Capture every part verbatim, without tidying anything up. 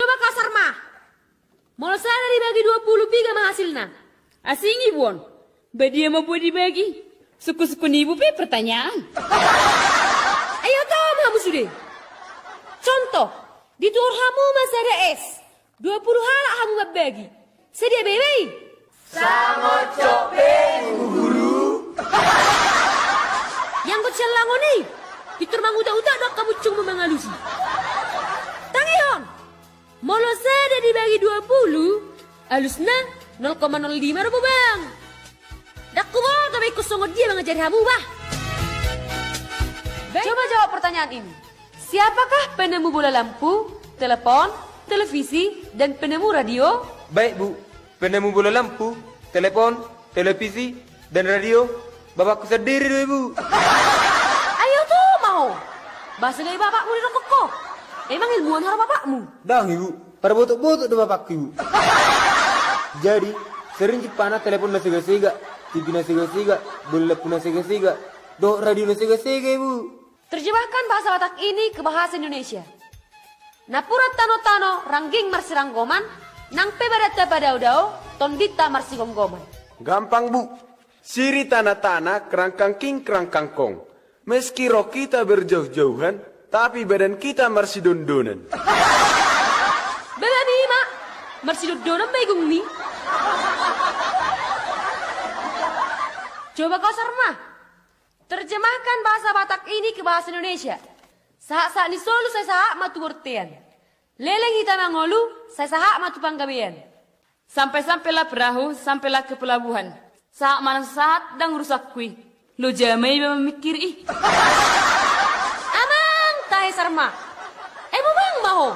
Coba kau, Sarma. Molo sada dibagi dua pulu, piga ma hasilna? Asing ibu on. Badia ma buat dibagi. Sungkun-sungkun ibu pe pertanyaan. Ai oto ma hamu sude. Contoh, dituhor hamu ma sada es. Dua pulu halak hamu mambagi. Sadia be i? Sangocok be i, Bu Guru. Ianggo sian langon i, pintor mangutak-utak do angka muncungmu mangalusi. Tangihon. Molo sada dibagi dua pulu, alusna nol koma nol lima do, Bobang. Ndang huboto be ingkon songon dia mangajari hamu, bah. Coba jawab pertanyaan ini. Siapakah penemu bola lampu, telepon, televisi, dan penemu radio? Baik, Bu. Penemu bola lampu, telepon, televisi, dan radio, bapakku sandiri do, Ibu. Ai oto ma ho. Boasa gabe bapakmu didok ho? Emang ilmuwan haroa bapakmu? Ndang, Ibu. Parbotok-botok do bapakku, Ibu. Jadi, sering jumpana telepon na sega-sega, T V na sega-sega, bola lampu na sega-sega, dohot radio na sega-sega, Ibu. Terjemahkan bahasa Batak ini ke bahasa Indonesia. Napuran tano-tano, rangging marsiranggoman, nang pe badanta padao-dao, tondinta marsigomgoman. Gampang, Bu. Siri tanah-tanah, kerangkang king, kerangkang kong. Meski roh kita berjauh-jauhan, tapi badan kita marsidondonan. Baba ni ma, marsidondonan ma igungmi. Coba kau, Sarma. Terjemahkan bahasa Batak ini ke bahasa Indonesia. Sahat-sahat ni solu sai sahat ma tu bortean. Leleng hita mangolu sai sahat ma tu panggabean. Sampai-sampailah perahu, sampailah ke pelabuhan. Sahat ma na sahat, ndang urusanku i. Loja ma iba mamingkiri i. Amang tahe, Sarma. Ai Bobang ma ho.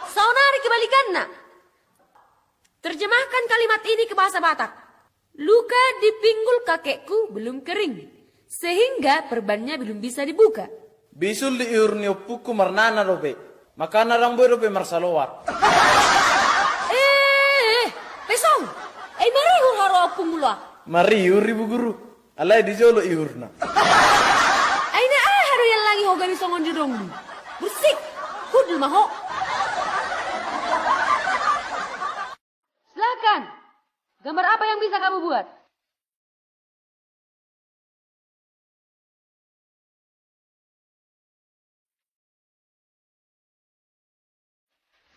Saonari kebalikanna. Terjemahkan kalimat ini ke bahasa Batak. Luka di pinggul kakekku belum kering, sehingga perbannya belum bisa dibuka. Bisul di ihur ni ompungku marnana dope, makana ndang boi dope marsaloar. Eh, Pesong, ai marihur haroa ompungmu loak? Marihur, Ibu Guru, alai di jolo ihurna. Ai na aha do iallangi ho gabe songon dodongmu? Bursik, hundul ma ho. Silakan. Gambar apa yang bisa kamu buat?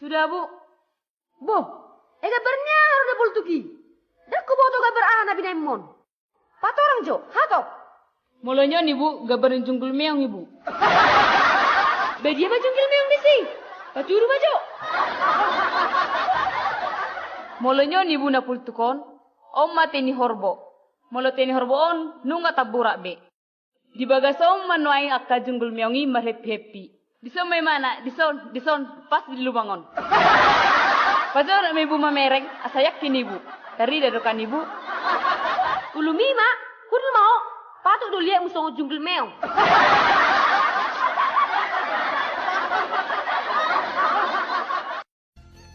Sudah, Bu. Boh, eh, gambar ni aha do na poltuk i? Ndang huboto gambar aha na binahenmon. Patorang jo, hatop. Molo nion, Ibu, gambar ni junggul meong, Ibu. Badia ma junggul meong disi. Patudu ma jo. Molo nion, Ibu, na poltuk on, on ma tei ni horbo. Molo tei ni horbo on, nunga tamborak be. Di bagas on ma nuaeng angka junggul meong i marheppi-heppi. Dison ma imana, dison, dison, pas di lubang on. Pajonok ma Ibu mamereng, asa yakin Ibu. Tarida do kan Ibu? Ulumi ma, hundul ma ho, patuk do liatmu songon junggul meong.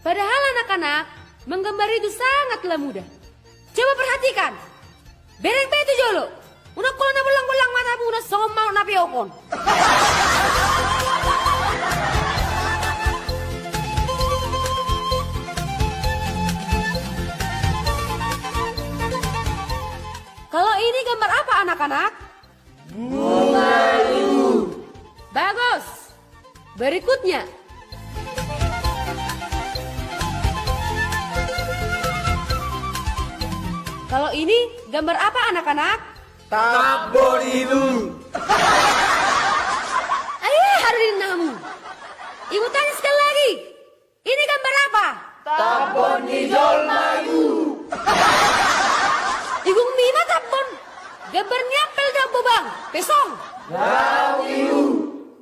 Padahal anak-anak, menggambar itu sangatlah mudah. Coba perhatikan. Bereng pe tu jolo. Unang pola na bollang-bollang matamuna songon manuk na peok on. Kalau ini gambar apa, anak-anak? Bunga, Ibu. Bagus. Berikutnya. Kalau ini gambar apa, anak-anak? Tambon, Ibu. Ayo, haru di namu. Ibu tanya sekali lagi. Ini gambar apa? Tambon ni jolma, Ibu. Igungmi ma tambon. Gambar ni apel do, Bobang. Pesong. Daong, Ibu.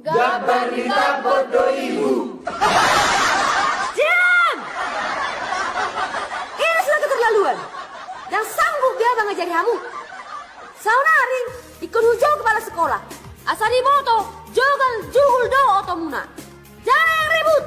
Gambar ni tambon do, Ibu. Diam! Ina sudah keterlaluan. Ndang sanggup be au mangajari hamu. Saonari ingkon hujou kepala sekolah. Asa diboto, jogal jugul do otomuna. Jala yang ribut,